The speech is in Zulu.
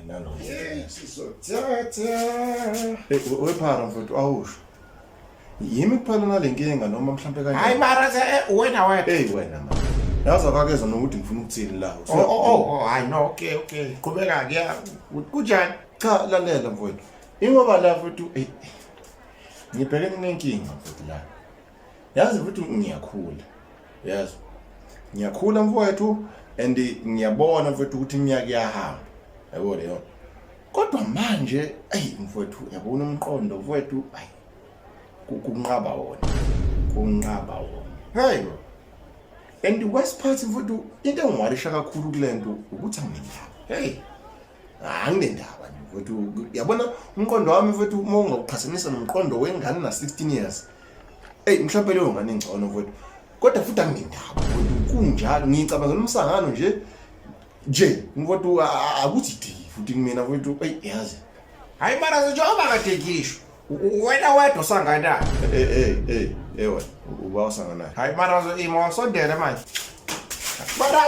Hayi nalo. Sizothatha. Hey, wephara mfowethu awusho. Yimi kuphela nalenkinga noma mhlambe kanjani? Hayi mara se eh, wena wena. Hey wena man. Yazi akakezwa nokuthi ngifuna ukuthini la. Oh oh oh, oh hayi no okay okay. Qhubeka ke kunjani? Cha lalela mfowethu. Ingoba la mfowethu hey ngibhekene nenkinga mfowethu la. Yazi futhi ngiyakhula. Yazi. Ngiyakhula mfowethu and ngiyabona mfowethu ukuthi iminyaka iyahamba. Yabo leyo. Kodwa manje ayi mfowethu yabona umqondo mfowethu ayi kunqaba wona. Kunqaba wona. Hey bro. And worst part mfowethu into engiwarisha kakhulu kulento ukuthi anginendaba. Hey. Anginendaba nje mfowethu. Yabona umqondo wami mfowethu uma ungawuqhathanisa nomqondo wengane na 16 years. Ey mhlawumbe leyo ngane ingcono mfowethu. Kodwa futhi anginendaba mfowethu kunjalo ngicabangela umsangano nje nje mfowethu akuthi di futhi kumina mfowethu ey yazi. Hayi mara njengoba kade ngisho. Wena wedwa usangana. Eh eh eh eh wena uba usangana. Hayi mara ima wasondela manje. Mara